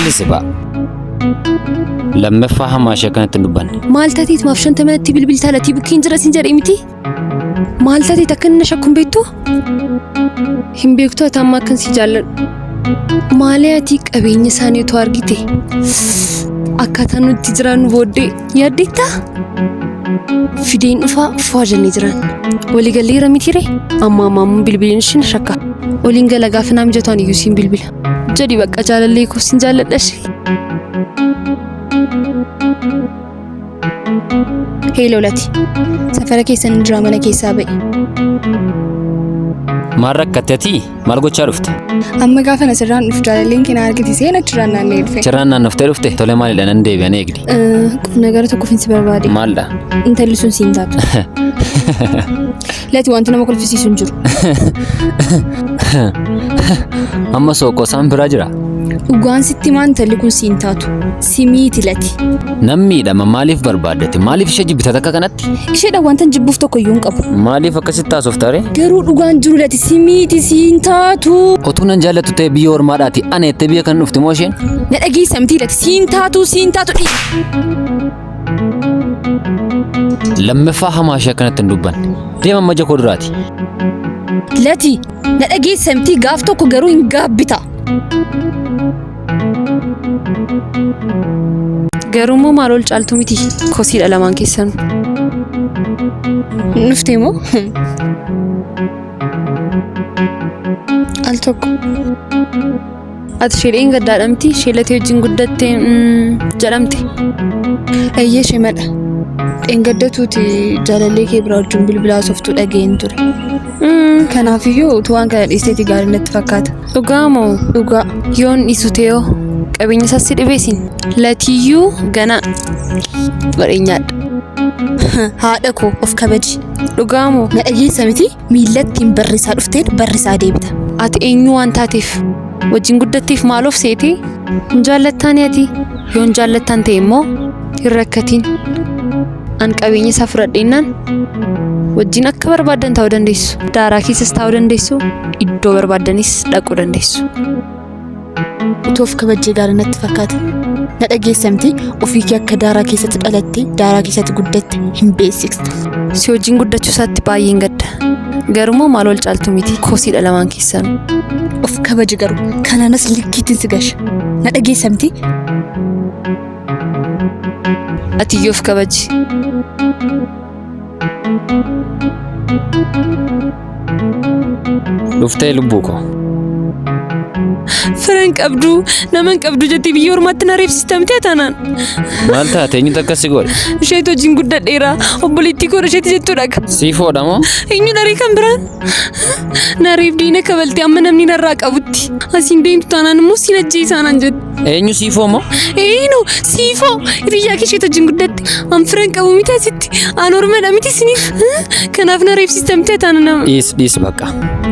Callisi ba'a. Lammaffaa hamaa ishee akkanatti hin dubbanne. Maal taateet maaf shanta manatti bilbiltaa latii bukkeen jira sin jedhee miti? Maal taateet akka inni na shakku hin beektu? Hin beektu ati amma akkan si jaalladhu. Maalee ati qabeenya isaanii otoo argite akkaataa nuti jiraannu booddee yaaddeettaa? Fideen dhufaa faa jennee jiran. Waliigalleera mitiire amma ammaa bilbiliin ishee na shakka. Waliin gala gaafa naa mijatu ani iyyuu siin bilbila. Jedhi bakka jaalallee koo sin jaalladha ishee. Heeloo Lati. Safara keessan jira mana keessaa ba'i. Maal rakkatte ati? Maal gochaa dhufte? Amma gaafa asirraan dhufu jaalalleen kee na argite seen achirraan naanna'ee dhufe. Achirraan naannoftee dhufte? Tole maalidha nan deebi'a na eegdi. Qufna gara tokkoofin si barbaade. Maalidha? Intalli sun siin taatu. Lati wanti nama kolfisiisu hin jiru. Amma sooqosaan biraa jira. Dhugaan sitti himaa intalli kun siin taatu. Si miiti Lati. Nan miidhama maaliif barbaaddate? Maaliif ishee jibbita takka kanatti? Isheedha wantan jibbuuf tokko iyyuu hin qabu. Maaliif akkasitti haasofta ree? Garuu dhugaan jiru Lati si miiti siin taatu. Otuu nan jaallattu ta'e biyya ormaadhaati ana jettee biyya kana dhufti moo isheen? Na dhageessa miti Lati siin taatu siin taatu dhiisi. Lammaffaa hamaa ishee akkanatti hin dubbanne. Deema amma ija koo duraati. Lati na dhageessa miti gaaf tokko garuu hin gaabbita. Garuu immoo maal ol caaltu miti kosiidha lamaan keessan. Dhuftee moo? Al tokko. Ati ishee dheengaddaadha miti ishee latee wajjin guddatte jedhamte. Eeyyee isheemadha. Dheengaddatuuti jaalallee kee biraa wajjin bilbila haasoftuu dhaga'een ture. Kanaafiyyuu utuu waan kana dhiisteeti gaarii natti fakkaata. Dhugaa moo? Dhugaa. Yoon dhiisu ta'eoo qabeenya isaas si dhibeesin. Latiyyuu gana badheenyaadha. Haadha koo of kabaji. Dhugaa moo? Na dhageessa miti miillattiin barrisaa dhufteen barrisaa deebita. Ati eenyu waan taateef wajjin guddatteef maal of seete? Hin jaallattaani ati? Yoon jaallattaan ta'e immoo hin rakkatiin. An qabeenya isaa fudhadheennaan wajjin akka barbaaddan ta'uu dandeessu. Daaraa keessas taa'uu dandeessu. Iddoo barbaaddanis dhaquu dandeessu. Utuu of kabajjee gaarii natti fakkaata. Na dhageessa miti ofii kee akka daaraa keessatti dhalatte daaraa keessatti guddatte hin beeksista. Si wajjin guddachuu isaatti baay'een gadda. Garuu maal ol caaltu miti kosiidha lamaan keessanuu. Of kabaji garuu kanaanas likkiitti si gasha. Na dhageessa miti Ati iyyuu of kabaji. Dhuftee lubbuu koo. Fira hin qabdu, nama hin qabdu jettee biyya ormaatti na reebsista miti taanaan. Maal taate eenyutu akkas si godhe? Isheetu wajjin guddadheera. Obboleettii koo isheetti jettuudha. Siifoodha moo? Eenyu daree kan biraan? Na reebdee na kabaltee amma namni narraa qabutti. Asiin deemtu taanaan immoo siin ajjeesaa naan jette. Eenyu siifoo moo? Eenyu siifoo hiriyyaa kee isheetu wajjin guddatte. An fira hin qabu miti asitti. An ormadha miti isiniif. Kanaaf na reebsista miti taana nama. Dhiis dhiis bakka.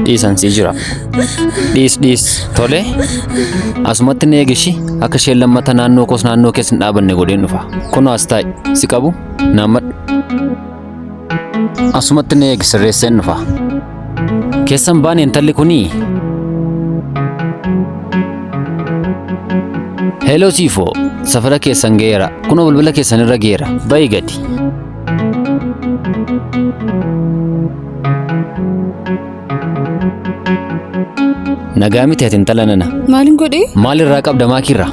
Dhiisan sii jira. Dhiis dhiis. Tole. Asumatti na eegishi akka isheen lammata naannoo koos naannoo kees hin dhaabanne godheen dhufa. Kunoo as taa'i. Si qabu naammadhu. Asumatti na eegi sirreesseen dhufa. Keessan baane intalli kunii. Hello Siifoo, safara keessan ga'eera. Kunoo bilbila keessan irra ga'eera. Ba'i gadi. Nagaa miti ati intala nana. Maalin godhee? Maal irraa qabda maakiirraa?